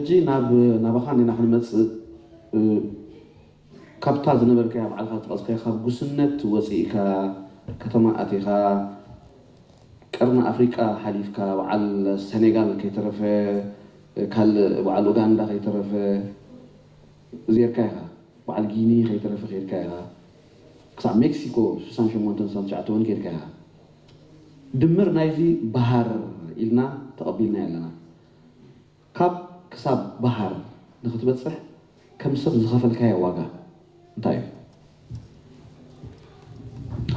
ሕጂ ናብ ናባኻ እንዲና ክንመጽእ፣ እ፣ ካብታ ዝነበርካያ ባዕልኻ ዝጠቐስካዮ ካብ ጉስነት ወጺእካ፣ ከተማ ኣቲኻ፣ ቀርኒ ኣፍሪቃ ሓሊፍካ፣ በዓል ሰኔጋል ከይተረፈ፣ ካልእ በዓል ኡጋንዳ ከይተረፈ ዜርካ ኢኻ፣ በዓል ጊኒ ከይተረፈ ከይድካ ኢኻ፣ ክሳብ ሜክሲኮ ሽሳን ሸሞንተን ሽሳን ትሽዓተን እውን ከይድካ ኢኻ። ድምር ናይዚ በሃር ኢልና ተቐቢልናዮ ኣለና። ካብ ክሳብ በሃር ንኽትበጽሕ ከም ሰብ ዝኸፈልካዮ ዋጋ እንታይ እዩ?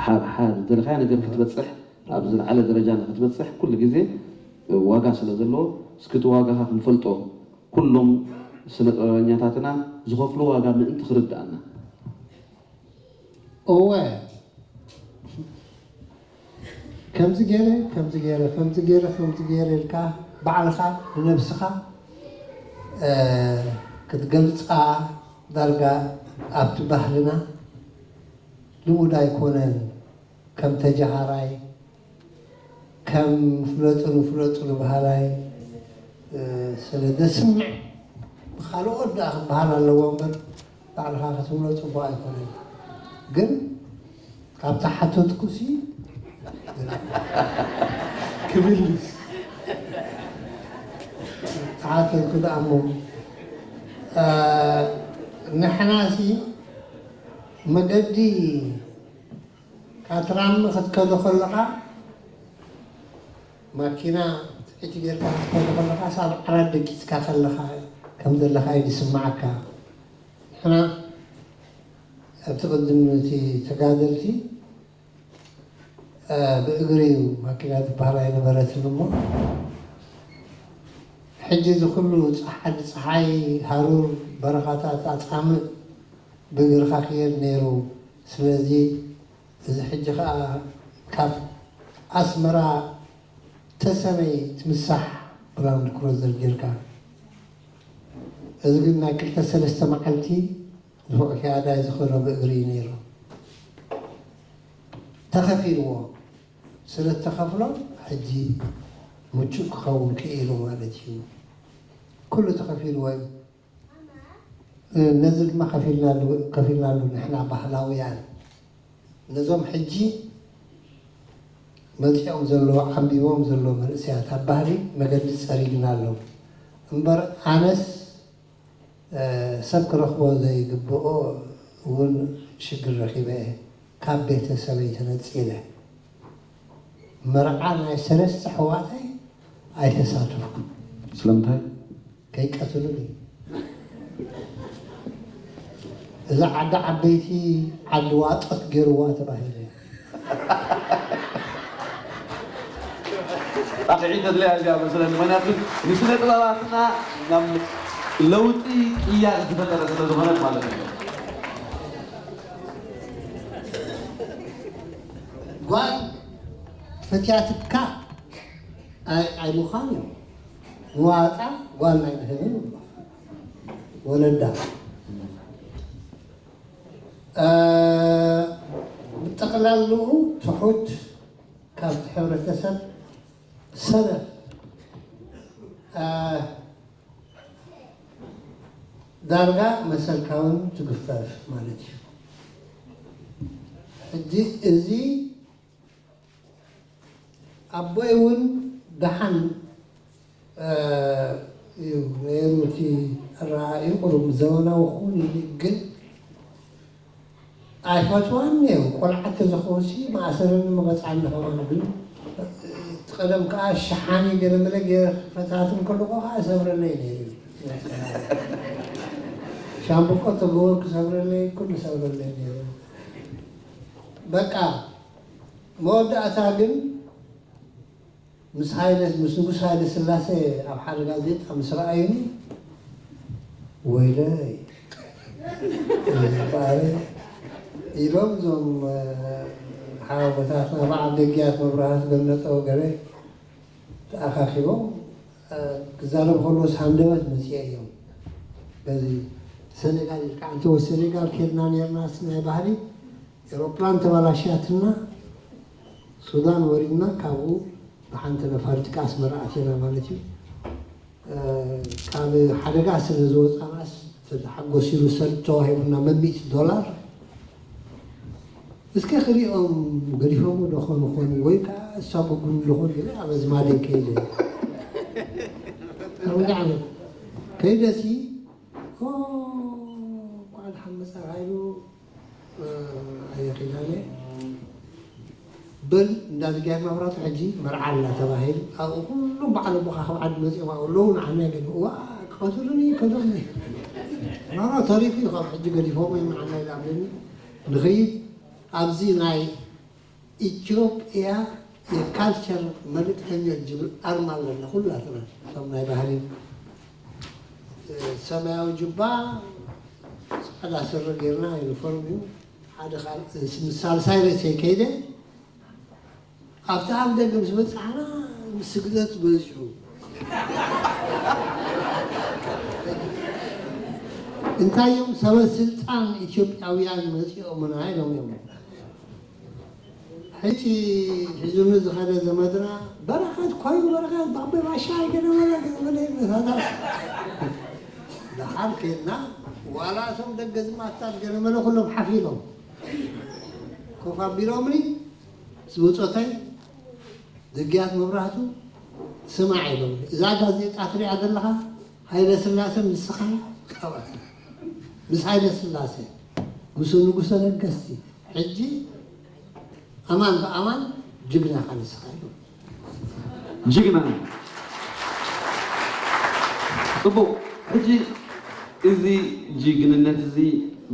ሓ-፣ ሓ-፣ ዝደለኻዮ ነገር ክትበጽሕ፣ ኣብ ዝለዓለ ደረጃ ንኽትበጽሕ ኩሉ ግዜ ዋጋ ስለ ዘለዎ፣ እስኪ እቲ ዋጋኻ ክንፈልጦ፣ ኩሎም ስነ ጥበበኛታትና ዝኸፍሎ ዋጋ ምእንቲ ክርድኣና። እወ፣ ከምዚ ገይረ፣ ከምዚ ገይረ፣ ከምዚ ገይረ፣ ከምዚ ገይረ ኢልካ ባዕልኻ ንነብስኻ፣ እ፣ ክትገልጻ ዳርጋ ኣብቲ ባህልና ልሙድ ኣይኮነን። ከም ተጃሃራይ፣ ከም ፍለጡኒ ፍለጡኒ በሃላይ፣ እ፣ ስለ ዘስምዕ ብኻልኦት ደኣ ክበሃል ኣለዎ እምበር ባዕልኻ ክትብሎ ጽቡቕ ኣይኮነን። ግን ካብታ ሓተትኩሲ ክብል ተሓተትኩ ደኣ እሞ፣ እ፣ ንሕናሲ መገዲ ካትራሚ ክትከዶ ከለኻ ማኪና ትዕቲ ጌርካ ክትከዶ ከለኻ ሳብ ዓራት ደቂስካ ከለኻ ከም ዘለኻ እዩ ዝስምዓካ። ንሕና ኣብቲ ቅድም እቲ ተጋደልቲ፣ እ፣ ብእግሪ እዩ፣ ማኪና ትበሃል ኣይነበረትን እሞ፣ ሕጂ እዚ ኩሉ ጸሓ-፣ ጸሓይ፣ ሃሩር፣ በረኻታት ኣጻምእ ብእግርኻ ክየድ ነይሩ። ስለዚ እዚ ሕጂ ኸኣ ካብ ኣስመራ ተሰነይ ትምሳሕ ብላንድ ክሩዘር ጌርካ። እዚ ግን ናይ ክልተ ሰለስተ መዓልቲ ንፉዕ ክያዳ እዩ ዝኸዶ ብእግሪ እዩ ነይሩ። ተኸፊልዎ። ስለ እተኸፍሎ ሕጂ ምቹእ ክኸውን ክኢሉ ማለት እዩ። ኩሉ ተኸፊልዎ እዩ። ነዚ ድማ ከፊልናሉ፣ ከፊልናሉ ንሕና ባህላውያን። ነዞም ሕጂ መጺኦም ዘለዉ፣ ዓምቢቦም ዘለዉ መንእሰያት ኣብ ባህሊ መገዲ ጸሪግናሎም። እምበር ኣነስ፣ እ፣ ሰብ ክረኽቦ ዘይግብኦ እውን ሽግር ረኺበ እየ። ካብ ቤተሰበይ ተነጺለ። መርዓ ናይ ሰለስተ ኣሕዋተይ ኣይተሳተፍኩን። ስለምንታይ? ከይቀትሉኒ። እዛ ዓዲ ዓበይቲ ዓዲ ዋጦት ገይርዋ ተባሂለ። ጣቕዒት ተድልያ እዚኣ መስለኒ። ምክንያቱ ንስነ ጥበባትና ናብ ለውጢ ቅያር ዝፈጠረ ስለ ዝኾነት ማለት እዩ። ጓል ፈትያትካ ኣይ-፣ ኣይምዃን እዩ። ንዋጣ ጓል ናይ ንህብን ወለዳ። እ፣ ብጠቕላልኡ ትሑት ካብቲ ሕብረተሰብ ሰነፍ፣ እ፣ ዳርጋ መሰልካ እውን ትግፈፍ ማለት እዩ። ሕጂ እዚ ኣቦይ እውን ደሓን፣ እ፣ እዩ ነይሩ እቲ ኣረኣእዩ ቁሩብ ዘመናዊ ክኸውን ኢሉ ግን ኣይፈትዋን ነይሩ። ቆልዓ ተዝኸውሲ መኣሰረኒ መቐፅዓኒ ከማን ግን እቲ ቀደም ከዓ ሸሓኒ ገለመለ ገይረ ክፈታትን ከለኹ ከዓ ሰብረለይ ነይሩ። ሻምብቆ ተገበርኩ ሰብረለይ፣ ኩሉ ሰብረለይ ነይሩ። በቃ መወዳእታ ግን ምስ ሃይለ፣ ምስ ንጉስ ሃይለ ስላሴ ኣብ ሓደ ጋዜጣ ምስ ረኣዩኒ፣ ወይለይ በኣረ ኢሎም እዞም፣ እ፣ ሓወቦታትና በዓል ደግያት መብራህት ገነጠው ገለ ተኣኻኺቦም፣ እ፣ ክዛረቡ ከለዎስ ሃንደበት መፂኦም እዮም። በዚ ሰኔጋል ኢልካ፣ ኣንተ ወ-፣ ሰኔጋል ኬድና ኔርናስ ናይ ባህሊ ኤሮፕላን ተባላሽያትና ሱዳን ወሪድና ካብኡ ብሓንቲ ነፋሪት ኣስመራ ኣቲና ማለት እዩ። እ፣ ኣብ ሓደጋ ስለ ዝወፃናስ ተተሓጎስ ኢሉ ሰብ ተዋሂቡና መሚእቲ ዶላር። እስከ ክሪኦም ገዲፎም ዶ ኾኑ ኾኑ ወይ ከዓ እሳጎጉም ዶ ኾኑ ኢለ ኣብ ኣዝማደይ ከይደ። ኣርባዕተ ዓመት ከይደሲ፣ ኦ፣ እንኳዕ ደሓን መፃኻ ኢሉ፣ እ፣ ኣየ ኪዳነ፣ በል እንዳ ዝጋየር መብራቱ ሕጂ መርዓ ኣላ ተባሂሉ፣ ኣብኡ ኩሎም በዓል ኣቦኻ ካብ ዓዲ መፂኦም ኣብኡ ኣለዉ፣ ንዓና ገዲፎም፣ ዋ፣ ክቐትሉኒ፣ ከሎኒ። ኖ፣ ኖ፣ ተሪፉ እዩ፣ ካብ ሕጂ ገዲፎም እዮም ንዓና ኢሉ ኣብለኒ። ንኸይድ ኣብዚ ናይ ኢትዮጵያ የካልቸር መልእክተኞች ዝብል ኣርማ ኣለና ኩላትና፣ እቶም ናይ ባህሊ፣ እ፣ ሰማያዊ ጁባ፣ ፃዕዳ ስረ ጌርና፣ ዩኒፎርም እዩ። ሓደ ካል-፣ ምስ ሳልሳይ ርእሰይ ከይደ፣ ኣብቲ ኣብ ደገ ምስ በፃሕና፣ ምስ ስግደት በዚሑ። እንታይ እዮም፣ ሰበ ስልጣን ኢትዮጵያውያን መፂኦምና ኢሎም እዮም። ሕጂ ሒዙኒ ዝኸደ ዘመድና፣ በረኸት ኮይኑ፣ በረኸት፣ ባቦይ ባሻ፣ ገለ መለ፣ ገለ መለ ይብለና። ደሓር ከድና፣ ዋላ እቶም ደገ ዝማታት ገለ መለ ኩሎም ሓፍ ኢሎም ኮፍ ኣቢሎምኒ፣ ምስ ብጾተይ፣ ደግያት መብራህቱ፣ ስማዕ ኢሎምኒ፣ እዛ ጋዜጣ ትሪኣ ዘለኻ፣ ሃይለ ስላሰ ንስኻ ቀባጽ። ምስ ሃይለ ስላሰ፣ ምስ ንጉሰ ነገስቲ፣ ሕጂ ኣማን ብኣማን ጅግና ኢኻ ንስኻ ኢሉ። ጅግና። ጽቡቕ። ሕጂ እዚ ጅግንነት እዚ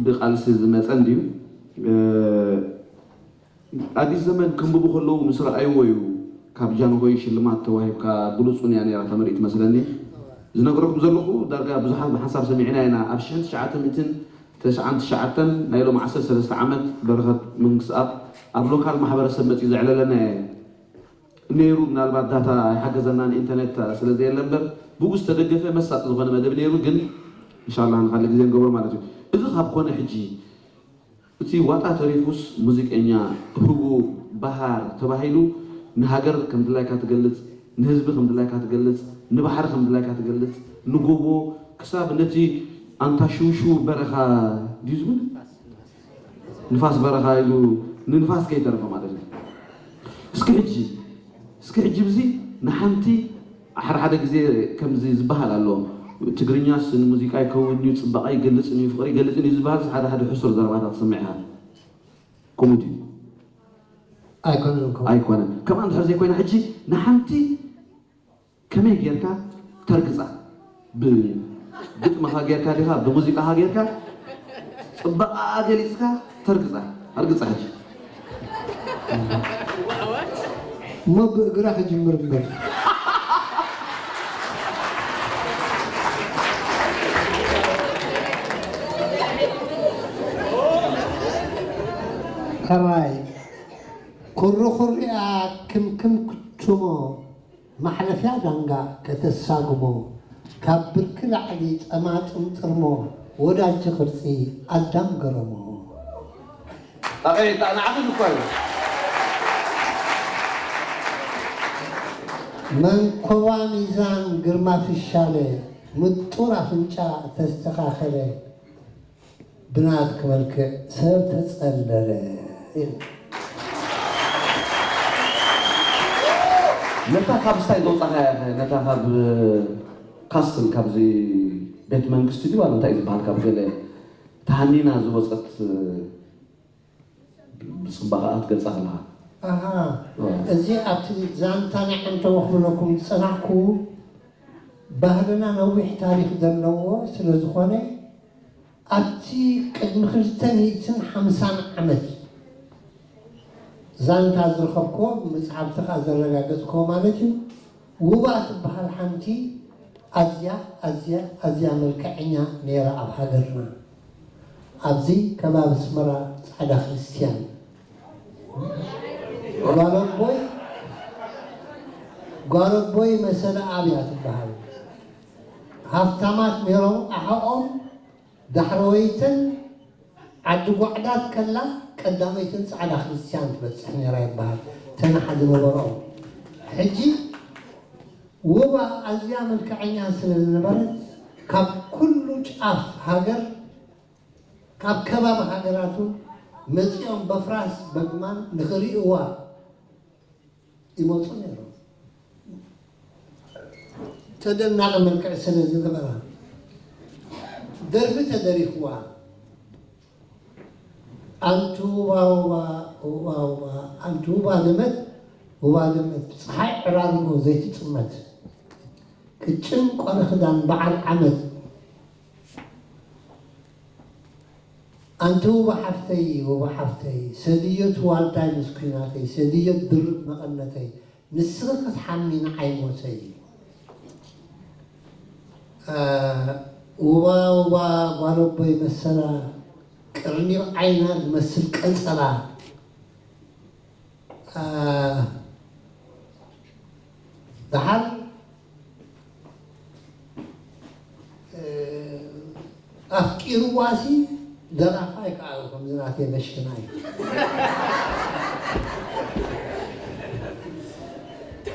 ብቃልሲ ዝመጸ እንድዩ። እ፣ ኣዲስ ዘመን ከንብቡ ከለዉ ምስ ረኣይዎ እዩ ካብ ጃንሆይ ሽልማት ተዋሂብካ ብሉጽ እውን እያ ነይራ እታ ምርኢት መስለኒ። ዝነግረኩም ዘለኹ ዳርጋ ብዙሓት ብሓንሳብ ሰሚዕና ኢና። ኣብ ሽሕን ትሽዓተ ሚእትን ተስዓን ትሽዓተን ናይ ሎሚ ዓሰርተ ሰለስተ ዓመት በረኸት መንግስትኣብ ኣብ ሎካል ማሕበረሰብ መጺኡ ዘዕለለና እየ። ነይሩ፣ ምናልባት ዳታ ኣይሓገዘናን ኢንተርኔት ስለ ዘየለ እምበር ብኡ ዝተደገፈ መሳጢ ዝኾነ መደብ ነይሩ። ግን እንሻላ ንካልእ ግዜ ንገብሮ ማለት እዩ። እዚ ካብ ኮነ ሕጂ እቲ ዋጣ ተሪፉስ ሙዚቀኛ ህቡ በሃር ተባሂሉ ንሃገር ከም ድላይካ ትገልጽ፣ ንህዝቢ ከም ድላይካ ትገልጽ፣ ንባሕሪ ከም ድላይካ ትገልጽ፣ ንጎቦ ክሳብ ነቲ ኣንታ ሽውሽው በረኻ ድዩ ዝብል? ንፋስ በረኻ ኢሉ ንንፋስ ከይተረፈ ማለት እዩ። እስኪ ሕጂ፣ እስኪ ሕጂ ብዚ ንሓንቲ ሓደ ሓደ ግዜ ከምዚ ዝበሃል ኣሎ፣ ትግርኛስ ንሙዚቃ ይከውን እዩ፣ ጽባቐ ይገልጽን እዩ፣ ፍቕሪ ይገልጽን እዩ ዝበሃል ሓደ ሓደ ሕሱር ዘረባታት ትሰምዕ ኢኻ። ከምኡ ድዩ? ኣይኮነን እኮ። ኣይኮነን። ከምኣ እንድሕር ዘይኮይና ሕጂ ንሓንቲ ከመይ ጌርካ ተርግጻ? ብግጥምኻ ጌርካ ዲኻ፣ ብሙዚቃኻ ጌርካ፣ ጽባቐኣ ገሊጽካ ተርግጻ? ኣርግጻ ሕጂ። እሞ ብእግራ ክጅምር እምበር። ሕራይ፣ ኩርኩሪኣ ክምክም ክትሞ፣ ማሕለፍያ ዳንጋ ከተሳግሞ፣ ካብ ብርኪ ላዕሊ ጠማጥም ጥርሞ፣ ወዳጂ ቅርጺ ኣዳም ገረሞ። ኣቐይጣ ንዓኺ እኮ እዩ። መንኮባ ሚዛን ግርማ ፍሻለ፣ ምጡር ኣፍንጫ ተስተኻኸለ፣ ብናትኪ መልክዕ ሰብ ተጸለለ። ነታ ካብ ስታይ ዘውጻኻያ፣ ነታ ካብ ካስትል፣ ካብዚ ቤት መንግስቲ ድዩ፣ እንታይ ዝበሃል፣ ካብ ገለ ተሃኒና ዝወጸት ብጽባቐኣ ትገልጻ ከለኻ። ኣሃ፣ እዋ። እዚ ኣብቲ ዛንታ ናይ ዓንተቦ ክብለኩም ዝጸናሕኩ፣ ባህልና ነዊሕ ታሪኽ ዘለዎ ስለ ዝኾነ፣ ኣብቲ ቅድሚ ክልተ ሚእትን ሓምሳን ዓመት ዛንታ ዝረኸብክዎ፣ መጽሓፍቲ ከኣ ዘረጋገጽክዎ ማለት እዩ። ውባ ትበሃል ሓንቲ ኣዝያ፣ ኣዝያ፣ ኣዝያ መልክዐኛ ነይራ ኣብ ሃገርና። ኣብዚ ከባቢ ኣስመራ ጻዕዳ ክርስትያን። ጓል ኣቦይ፣ ጓል ኣቦይ መሰለ ኣብያ ትበሃል። ሃፍታማት ነይሮም፣ ኣሓኦም ዳሕረወይተን ዓዲ ጓዕዳት ከላ ቀዳመይተን ጻዕዳ ክርስትያን ትበጽሕ ነይራ ይበሃል። ተናሓ ዝነበርኦም። ሕጂ ውባ ኣዝያ መልክዐኛ ስለ ዝነበረት፣ ካብ ኩሉ ጫፍ ሃገር፣ ካብ ከባቢ ሃገራቱ መጺኦም በፍራስ በግማል ንኽርእይዋ ይመጹ ነይሮም። ተደናቒ መልክዕ ስለ ዝነበራ ደርፊ ተደሪፍዋ። ኣንቲ ውባ ውባ፣ ውባ ውባ፣ ኣንቲ ውባ ደመት፣ ውባ ደመት፣ ፀሓይ ዕራርቦ ዘይትጥመት፣ ቅጭን ቆሪ ክዳን በዓል ዓመት። ኣንቲ ውባ ሓፍተይ፣ ውባ ሓፍተይ፣ ሰድዮት ዋልዳይ ምስ ኲናተይ፣ ሰድዮት ድርብ መቐነተይ፣ ንስኺ ክትሓሚ ንዓይ ሞተይ። እ፣ ውባ ውባ ጓል ኣቦይ መሰላ፣ ቅርኒብ ዓይና ዝመስል ቀጸላ። እ፣ ደሓር ኣፍቂርዋሲ ደራፋይ ከዓ እዩ፣ ከምዚ ናተይ መሽክናይ።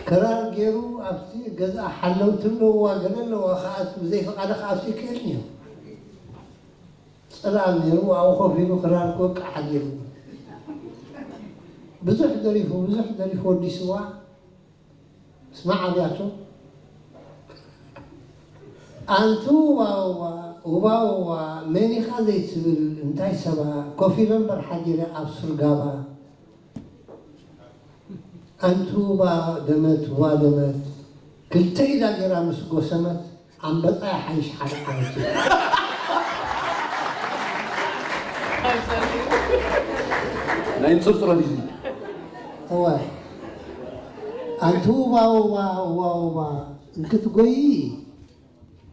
ክራር ገይሩ ኣብቲ ገዛ ሓለውቲ ኣለውዋ፣ ገለ ኣለዋ፣ ክኣቱ ብዘይ ፍቓደ ክኣቱ ይክእል እዩ። ጽላል ነይሩ፣ ኣብኡ ኮፍ ኢሉ ክራር ክወቅዕ ሓዲሩ። ብዙሕ ደሪፉ፣ ብዙሕ ደሪፉ ወዲስዋ። ስማዕ ኣብያቶ፣ ኣንቲ ውባ ውባ፣ ውባ ውባ፣ መን ኢኻ ዘይትብል እንታይ ሰባ፣ ኮፍ ኢለ እምበር ሓዲረ ኣብ ሱር ጋባ። ኣንቲ ውባ ደመት፣ ውባ ደመት፣ ክልተ ኢዳ ገይራ ምስ ጎሰመት፣ ኣንበጣ ይሓይሽ ሓደ ዓመት እዩ። ናይ ንጹር ጽሮት እዩ። እወ፣ ኣንቲ ውባ ውባ፣ ውባ ውባ፣ እንክትጎዪ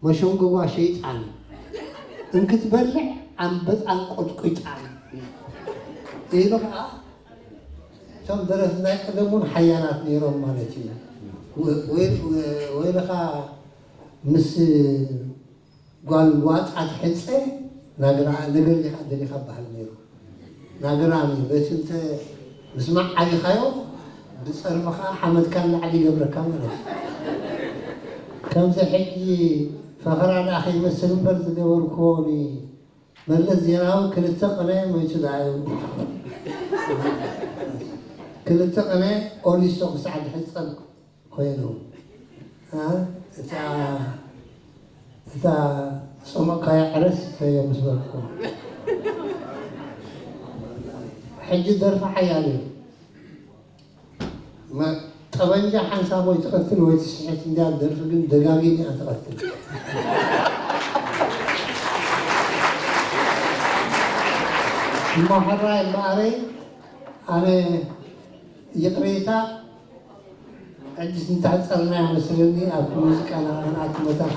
መሸንጎጓ ሸይጣን፣ እንክትበልዕ ኣንበጣን ቆጥቂጣን ኢሉ ከዓ፣ እቶም ደረፍቲ ናይ ቀደም እውን ሓያላት ነይሮም ማለት እዩ። ወ-፣ ወይ-፣ ወይልኻ ምስ ጓል ዋጣ ትሕፀ፣ ናግራ ነገር ዲኻ ደሊኻ በሃል ነይሩ። ናግራ ነይሩ። በቲ እንተ ምስማዕ ዓሊኻዮ፣ ብፀርፊ ከዓ ሓመድካ ንላዕሊ ይገብረካ ማለት እዩ። ከምዚ ሕጂ ፈኸራ ደኣ ከይመስል እምበር ዝገበርኩዎ ኒ-፣ መለስ ዜናዊ ክልተ ቅነ ሞይቱ ደኣ እዩ። ክልተ ቅነ ኦሊሶ ክሳዕ ዝሕጸብ ኮይኑ። እ? እታ፣ እታ ጸሞቕካያ ዕረስ እተዮ ምስ በልኩ። ሕጂ ደርፊ ሓያል እዩ። መ-፣ ጠበንጃ ሓንሳብ ወይ ትቐትል ወይ ትስሕት እንድያ፣ ደርፊ ግን ደጋጊም እያ ትቐትል። እሞ ሕራይ እምበኣረይ፣ ኣነ ይቕሬታ፣ ሕጅስ እንተሕጸርናዮ መስለኒ ኣብቲ ሙዚቃ ንዓና ኣትመታ